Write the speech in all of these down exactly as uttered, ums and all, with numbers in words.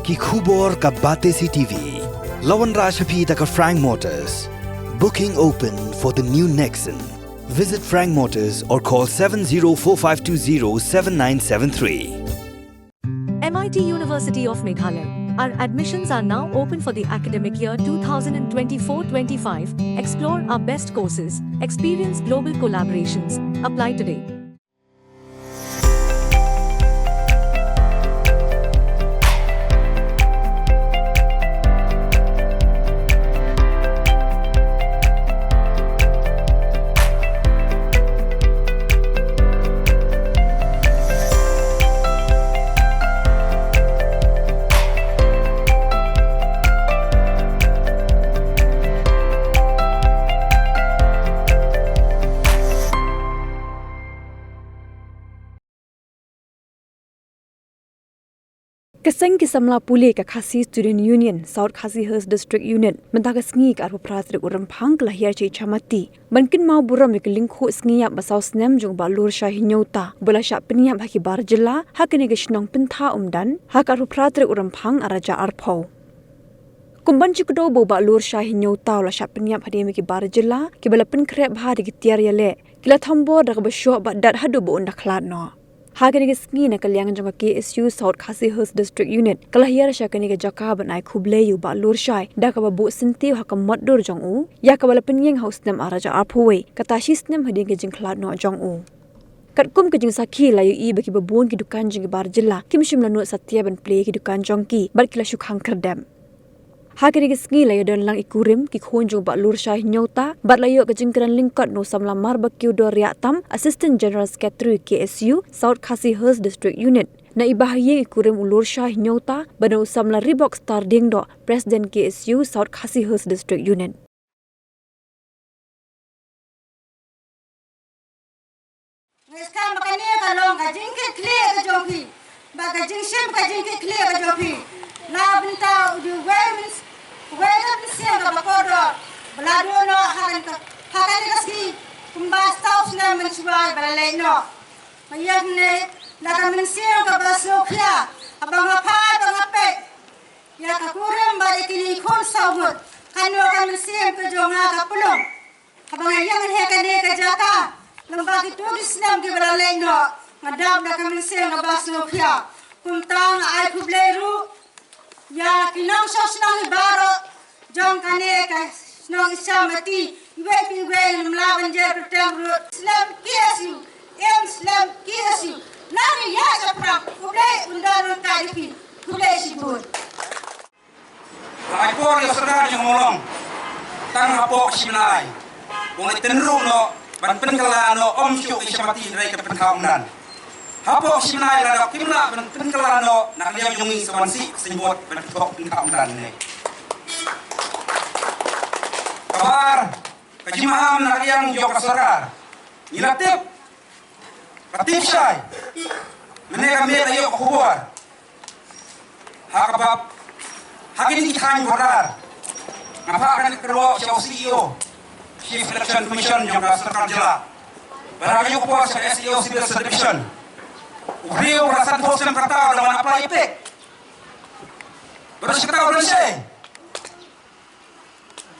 Ki khubor ka Batesi T V. La wanrah sha phi da ka Frank Motors. Booking open for the new Nexon. Visit Frank Motors or call seven zero four five two zero seven nine seven three. M I T University of Meghalaya. Our admissions are now open for the academic year two thousand twenty-four twenty-five. Explore our best courses, experience global collaborations. Apply today. Ka seng ki samla pule ka Khasi Student Union, South Khasi Hills District Unit, mynta ka sngi ka arphew phra tarik u Rymphang ka la hiar sha i Chamati ban kynmaw burom ïa ka lyngkhuh sngi ïap ba saw snem jong u Bah Lurshai Hynñiewta, ba la shah pynïap ha ki bar jylla ha kane ka shnong Pynthar Umdan ha ka arphew phra tarik u Rymphang arhajar arphew. Kum ban shu kdew ba u Bah Lurshai Hynñiewta u la shah pynïap hadien ba ki bar jylla kiba la pynkhreh bha da ki tiar ïaleh ki la thombor da kaba shoh bad dat haduh ba un da khlad noh. Ha kane ka sngi na ka liang jong ka K S U South Khasi Hills District Unit ka la hiar sha kane ka jaka ban ai khublei ïa u Bah Lurshai da kaba buh syntiew ha ka mot dur jong u, ïa kaba la pynïeng ha u snem arhajar arphew wei, kata shi snem hadien ka jingkhlad noh jong u. Katkum ka jingsakhi la ïohi ba kiba bun ki dukan jong ki bar jylla kim shym la nud satia ban plie ïa ki dukan jong ki bad ki la shu khang khyrdep. Ha kane ka sngi la ïadon lang i kurim ki khun jong u Bah Lurshai Hynñiewta bad la ïoh ka jingkren lyngkot na u samla Marbakiew Dor Riahtam, Assistant General Secretary K S U South Khasi Hills District Unit, na i bahaïing i kurim u Lurshai Hynñiewta bad na u samla Ribok Star Diengdoh, President K S U South Khasi Hills District Unit. Nga ngeit ba kane ka long ka jingkitkhlieh ka jong phi, ba ka jingshim ka jingkitkhlieh ka jong phi na bynta u dei uwei u myn-, uwei ka mynsiem kaba kordor ba la duh noh ha kane ka, ha kane ka sngi kumba saw snem mynshuwa ba la leit noh. Nga ïeng hangne da ka mynsiem kaba sngewkhia, kaba nga phai, ba nga peit ïa ka kurim bad ïa kine ki khun saw ngut. Kano ka mynsiem ka jong nga ka pynlong, haba nga ïeng ha kane ka jaka lyngba kito ki snem kiba la leit noh, nga dap da ka mynsiem kaba sngewkhia. Kumta nga ai khublei ruh ïa ki nongshong shnong baroh jong kane ka shnong i Chamati, iwei pa iwei, ngam lah ban jer pyrthei ruh. Slem K S U, em slem K S U. Nang ïa shaphrang, khublei, ynda nang ka dei phi, khublei shibun. Ai por ïa u Sordar jong u Mawlong tang hapoh shi bnai. U la tynruh noh ban pynkylla noh ym shuh ka Chamati hynrei ka Pynthar Umdan. Hapoh shi bnai la dap kim lah ban pynkylla noh na ka liang jong ngi sa wan sih ka signboard ban pynthok Pynthar Umdan ne. Kaba ar, ka jingmaham na ka liang jong ka sorkar. Ngi la tip, ka tip shai. Mynne ka miet la ïoh ka khubor. Ha kaba, ha kine ki thaiñ border, nga phah ka kyrwoh sha u C E O, Chief Election Commission jong ka sorkar jylla, ba la ïoh ka khubor sha ka S E O Civil Subdivision. U briew ba la san phew snem kata u la wan apply i pick. Ba la shim kata u la shei.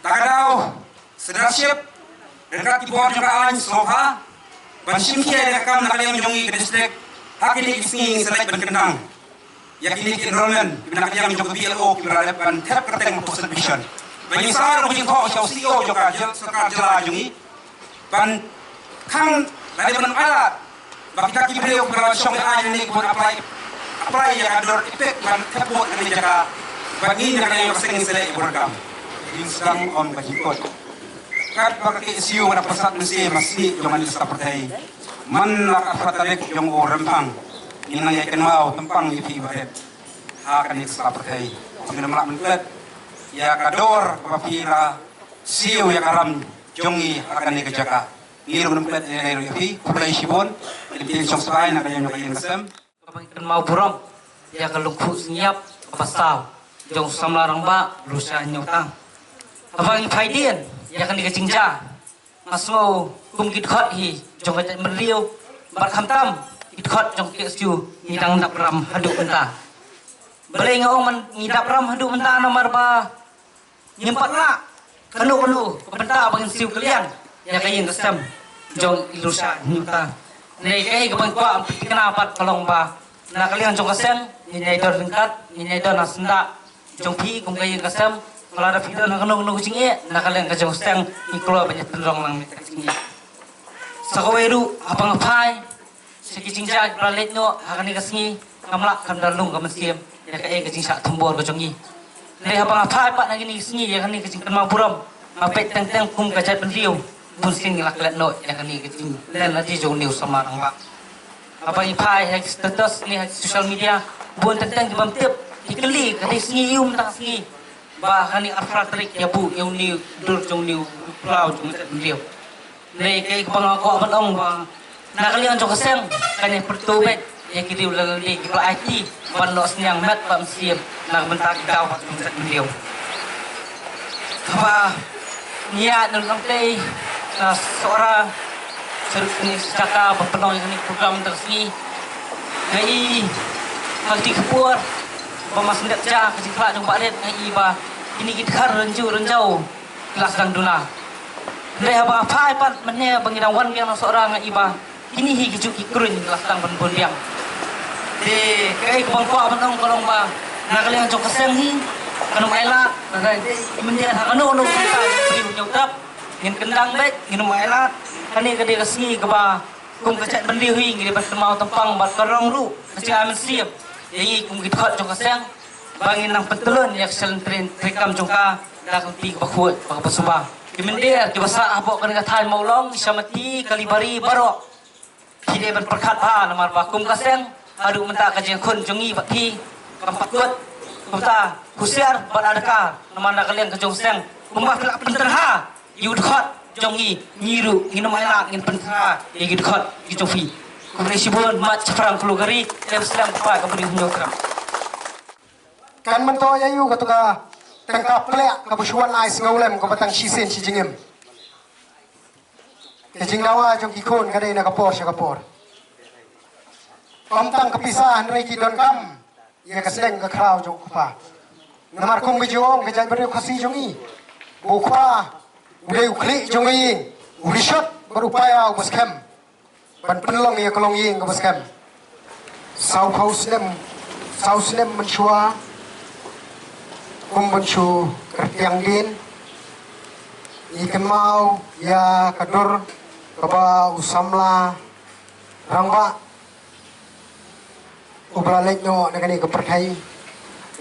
Ta ka daw, Sirdarship ryngkat ki bor jong ka aiñ sngewbha ban shim khia ïa ka kam na ka liang jong ngi ka district. Ha kine ki sngi ngi sa leit ban kyntang ïa kine ki enrolment kiba na ka liang jong ka B L O kiba la dep ban thep kyrteng ha post subdivision. Ba ngi sa long jingthoh sha u C E O jong ka jyl-, sorkar jylla jong ngi ban khang lane ban ai lad ba kita ki briew kiba la shong ïa aiñ ne ki bun apply, apply ïa ka dur i pick ban thep vote ha kane ka jaka. Ba ngi na ka liang ka seng ngi sa leh ïa bor kam. Jingsdang ym ka jingkut. Katba ka K S U ka da pyrsad mynsiem ha snieh jong kane ka sla pyrthei, man la ka arphew tarik jong u Rymphang, ngin nang ïa kynmaw tympang ïa phi ba rit ha kane ka sla pyrthei. Ngin ym lah ban klet ïa ka dor ba phi la siew ïa ka ram jong ngi ha kane ka jaka. Ngi ruh ngim klet ïa phi, khublei shibun. Ngin ïa shong sbai na ka ïing ka ïing ka sem. Kaba ngi kynmaw burom ïa ka lyngkhuh sngi ïap kaba saw jong u samla rangbah Lurshai Hynñiewta. Haba ngi phai dien ïa kane ka jingjia, nga sngew kum ki dkhot hi jong ka jaitbynriew bad khamtam ki dkhot jong ka K S U ngi dang dap ram haduh mynta. Balei nga ong man ngi dap ram haduh mynta namar ba ngim pat lah kano kano ka bynta ba ngin siew kylliang ïa ka ïing ka sem jong i Lurshai Hynñiewta. Hynrei kaei kaba nga kwah ban pynthikna pat ka long ba na ka liang jong ka seng ngin ïai don ryngkat, ngin ïai don ha syndah jong phi kum ka ïing ka sem. Ba lada phi don ha kano kano ka jingeh na ka liang ka jong ka seng, ngin kloi ban ïa pynlong lang ïa ka jingeh. Sa kawei ruh, haba nga phai sha ki jingjia kiba la leit noh ha kane ka sngi, ngam lah khlem da rung ka mynsiem ïa kaei ka jingshah thombor ka jong ngi. Hynrei haba nga phai pat na kane ka sngi ïa kane ka jingkynmaw burom, nga peit teng teng kum ka jaitbynriew, bunsien ngi la klet noh ïa kane ka jinglen lade jong une u samla rangbah. Haba ngi phai ha ki status ne ha ki social media, bun teng teng ki bym tip, ki kylli, ka dei sngi aïu mynta ka sngi ba ha kane arphew tarik ïa buh ïa une u dur jong une u phyllaw jong u jaitbynriew. Hynrei kaei kaba nga kwah ban ong ba na ka liang jong ka seng kan ïa pyrto beit ïa ki riew lade lade kiba la aiti ban noh synñiang met bad mynsiem na ka bynta ki daw bad ki jait bynriew. Haba ngi ïaid na Nongtei, na Sohra, sha kane ka jaka ba pynlong ïa kane ka program mynta ka sngi, nga i ha kti ka por ba ma sngewdep ja ka jingkhlad jong Bah Rit, nga i ba kine ki dkhar Rynjut Rynjaw ki la sdang duna. Hynrei haba nga phai pat mynne ba ngi dang wan biang na Sohra, nga i ba kine hi ki juh ki kruiñ ki la sdang ban bun biang. Te kaei kaba nga kwah ban ong ka long ba na ka liang jong ka seng hi kan ym ailad, na ka dei mynta ha kano kano ka bynta jong ka ri Hynñiewtrep ngin kyndang beit, ngin ym ailad. Kane ka dei ka sngi kaba kum ka jaitbynriew hi ngi dei ban kynmaw tympang bad ka rong ruh ka jingai mynsiem ïa ngi kum ki dkhot jong ka seng ba ngin nang pyntylun ïa ka shlem treikam jong ka da ka lynti kaba khuid bad kaba suba. Ki mynder kiba sah hapoh kane ka thaiñ Mawlong, Ishamati, Kalibari baroh phi dei ban pyrkhat bha namar ba kum ka seng haduh mynta ka jingkhun jong ngi bad phi kam pat kut. Kumta husiar bad adkar namar na ka liang ka jong ka seng kumba phi la pyntyrha ïa u dkhot jong ngi, ngi ruh ngin ym ailad, ngin pyntyrha ïa ki dkhot ki jong phi. Khublei shibun, mat shaphrang ka lugari, khlem slem kpa ka bri Hynñiewtrep. Kan myntoi ïa u katu ka tyngka pliah kaba shu wan ai sngewlem kaba tang shisien shi jingim. Ka jingdawa jong ki khun ka dei na ka por sha ka por. Ym tang ka pisa hynrei ki donkam ïa ka seng ka khraw jong u kpa. Namar kum ka jong ka jaitbynriew Khasi jong ngi, u kpa u dei u khlieh jong ka ïing, u rishot bad u paia uba skhem ban pynlong ïa ka longïing kaba skhem. Saw phew snem, saw snem mynshuwa, kum ban shu kyrtiang dien, ngi kynmaw ïa ka dur kaba u samla rangbah uba la leit noh na kane ka pyrthei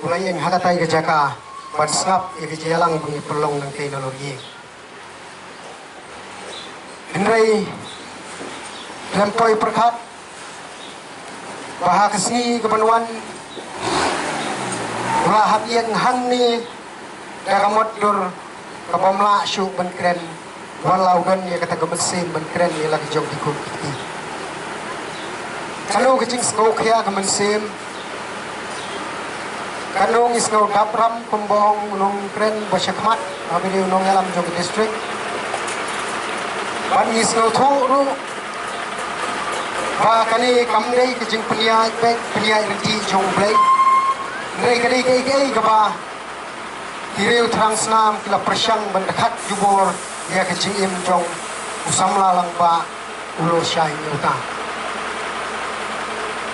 u la ïeng ha katei ka jaka ban sngap ïa ka jingïalang ba ngi pynlong nangtei nalor ïing. Hynrei lem poi pyrkhat ba ha ka sngi kaban wan u la hap ïeng hangne da ka mot dur kabym lah shuh ban kren. Wat la u don ïa kata ka mynsiem ban kren ïa la ka jong ki khun ki kti. Kano ka jingsngewkhia ka mynsiem, kano ngi sngew dap ram kumba ong u nongkren ba shakhmat, ba dei u nongïalam jong ka district. Bad ngi sngewthuh ruh ba kane kam dei ka jingpynïaid beit, pynïaid ryntih jong U Blei. Hynrei ka dei kaei kaei kaba ki riew thrang snam ki la pyrshang ban da khat jubor ïa ka jingim jong u samla lang ba u Lurshai Hynñiewta.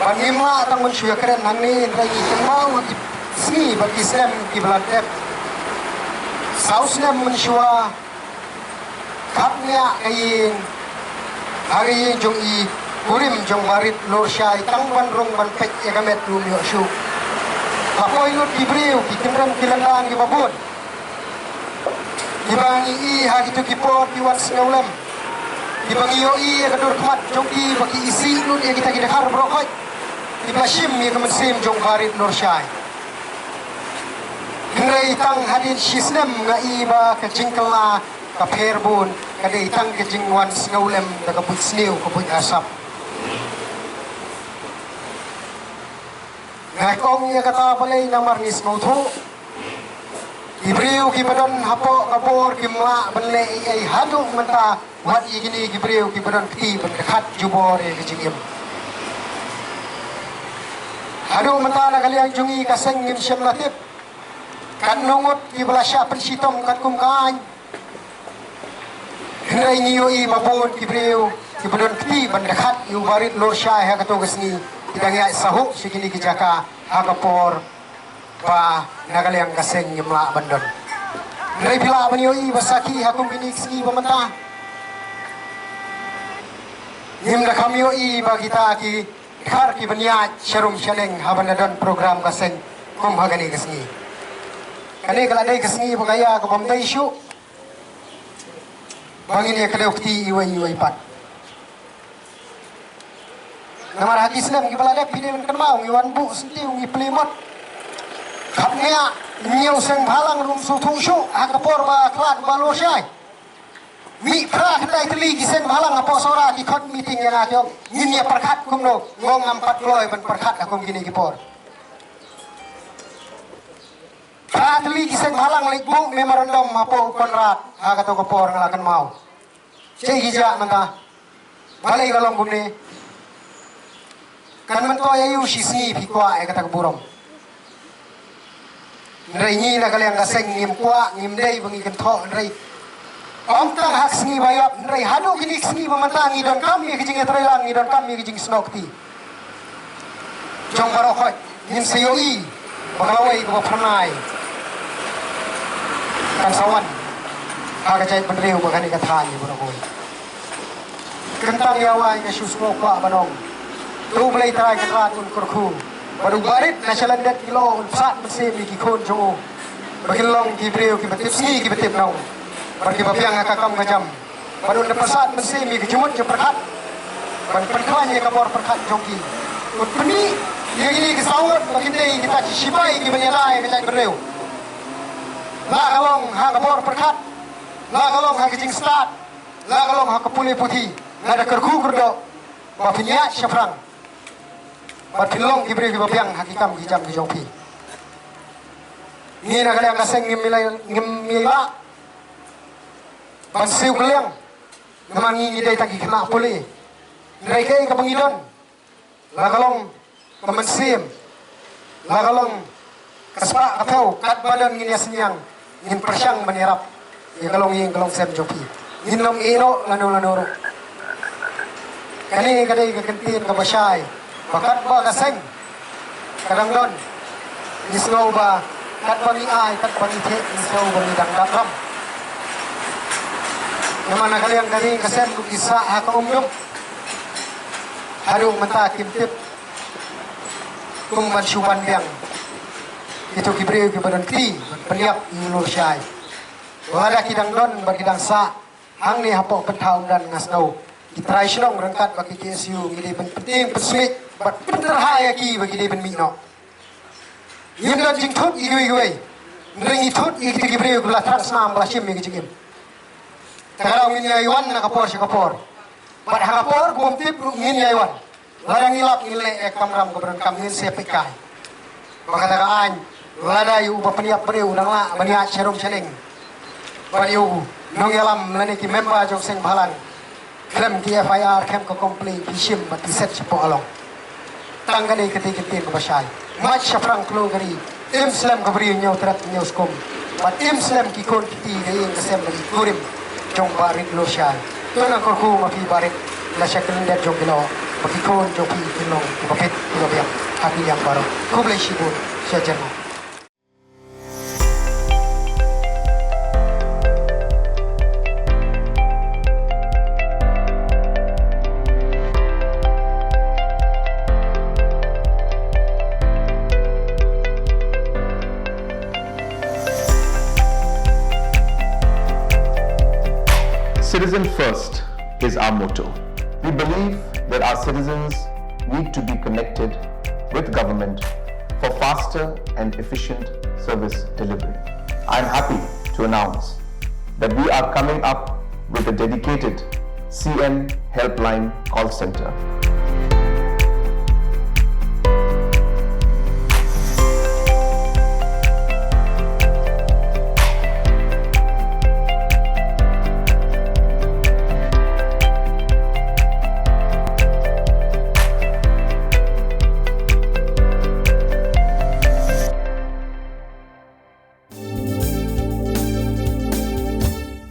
Ba ngim lah tang ban shu ïakren hangne, hynrei ngi kynmaw ha ki sngi bad ki snem kiba la dep. Saw snem mynshuwa khapngiah ka ïing ha ka ïing jong i kurim jong Barit Lurshai tang ban rung ban peit ïa ka met ruh ym ïoh shuh. La poi lut ki briew, ki kynrem ki lyndan kiba bun kiba ngi i ha kito ki por ki wan sngewlem, kiba ngi ïohi ïa ka dur khmat jong ki ba ki isih lut ïa kita ki dkhar baroh khoit kiba shim ïa ka mynsiem jong Barit Lurshai. Hynrei tang hadien shi snem nga i ba ka jingkylla ka pher bun, ka dei tang ka jingwan sngewlem da ka buit sniew ka buit arsap. Nga ong ïa kata balei namar ngi sngewthuh ki briew kiba don hapoh ka bor kim lah ban leh ei ei haduh mynta, wat ïa kine ki briew kiba don kti ban da khat jubor ïa ka jingim. Haduh mynta na ka liang jong ngi ka seng ngim shym la tip katno ngut kiba la shah pynshitom katkum ka aiñ. Hynrei ngi ïohi ba bun ki briew kiba don kti ban dkhat ïa u Bah Ritlurshai ha kato ka sngi ki dang ïaid sahuh sha kine ki jaka ha ka por ba na ka liang ka seng ngim lah ban don. Hynrei phi lah ban ïohi ba sakhi ha kum kine ki sngi ba mynta ngim da kham ïohi ba kita ki dkhar kiban ïaid sharum shaneng haba na don program ka seng kum ha kane ka sngi. Kane ka la dei ka sngi ba ka ïa ka bym dei shuh ba ngin ïa kdew kti iwei iwei pat. Namar ha ki snem kiba la dep phi dei ban kynmaw ngi wan buh syntiew ngi plie mot. Khapngiah, ñiew seng bhalang ruh ym sngewthuh shuh ha ka por ba khlad ba lur shai. Mih phra khyndai tylli ki seng bhalang hapoh Sohra ki khot meeting ïa nga ki ong ngin ïa pyrkhat kumno, nga ong ngam pat kloi ban pyrkhat ha kum kine ki por. Phra tylli ki seng bhalang leit buh memorandum hapoh u Conrad ha kato ka por nga la kynmaw. Shaei ki jia mynta? Balei ka long kumne? Kan myntoi aïu shi sngi phi kwah ïa kata ka burom? Hynrei ngi na ka liang ka seng ngim kwah, ngim dei ba ngi kynthoh, hynrei ym tang ha ka sngi ba ïap, hynrei haduh kine ki sngi ba mynta ngi donkam ïa ka jingïatreilang, ngi donkam ïa ka jingsnoh kti jong baroh khoit. Ngin sa ïohi ba ka lawei kaba phyrnai kan sa wan ha ka jaitbynriew bad kane ka thaiñ baroh kawei. Kyntang ïa wai nga shu sngewkwah ban ong, to U Blei Trai Kynrad un kyrkhu bad u Bah Rit na shalyndet ki lyoh un pynbsap mynsiem ïa ki khun jong u ba kin long ki briew kiba tip sngi kiba tip nong bad kiba biang ha ka kam ka jam. Bad un da pynbsap mynsiem ïa ki jingmut jingpyrkhat ban pynkhlaiñ ïa ka bor pyrkhat jong ki. Ut pynmih ïa kine ki saw ngut ba kin dei kita ki shipai kiban ïada ïa ka jaitbynriew. La ka long ha ka bor pyrkhat, la ka long ha ka jingstad, la ka long ha ka pule puthi, nga da kyrkhu kyrdoh ba phin ïaid shaphrang bad phin long ki briew kiba biang ha ki kam ki jam ki jong phi. Ngi na ka liang ka seng ngim ïa, ngim ïa lah ban siew kylliang. Namar ngi ngi dei tang ki khynnah pule. Hynrei kaei kaba ngi don, la ka long ka mynsiem, la ka long ka spah ka thew, katba don ngin ïa synñiang, ngin pyrshang ban ïarap ïa ka longïing ka longsem jong phi. Ngin ym ïehnoh lano lano ruh. Kane ka dei ka kyntien kaba shai ba katba ka seng ka dang don, ngi sngew ba katba ngi ai, katba ngi theh, ngi sngew ba ngi dang dap ram. Namar na ka liang ka ri ka sem ruh ki sah ha ka umdum. Haduh mynta kim tip kum ban shu ban biang kito ki briew kiba don kti ban pynïap ïa u Lurshai. Lada ki dang don bad ki dang sah hangne hapoh Pyntha Umdan, nga sngew ki trai shnong ryngkat bad ki K S U ngi dei ban pyntieng pynsmit bad pyntyrha ïa ki ba ki dei ban mih noh. Ngim don jingthut ïa kiwei kiwei, hynrei ngi thut ïa kito ki briew kiba la thrang snam ba la shim ïa ki jingim. Te ka daw ngin ïai wan na ka por sha ka por bad ha ka por kaba ym tip ruh ngin ïai wan. Lada ngi lap ngin leh ïa ka kamram kaba donkam, ngin sa peit kai ba kata ka aiñ, lada ïa uba pynïap briew u dang lah ban ïaid sharum shaneng bad ïa u nongïalam lane ki member jong seng bhalang khlem ki F I R, khlem ka complaint, ki shim bad ki set shapoh along. Tang kane ka dei ka ktien kaba shai. Mait shaphrang khloo ka ri, im slem ka bri ñiew trep ñiew skum bad im slem ki khun ki kti, ka ïing ka sem bad ki kurim jong Bah Rit Lurshai. To nang kyrkhu ma phi Bah Rit na sha ka lyndet jong ki lyoh ba ki khun jong phi kin long kiba fit kiba biang ha ki liang baroh. Khublei shibun. Sha jan. Citizen first is our motto. We believe that our citizens need to be connected with government for faster and efficient service delivery. I am happy to announce that we are coming up with a dedicated C M Helpline call center.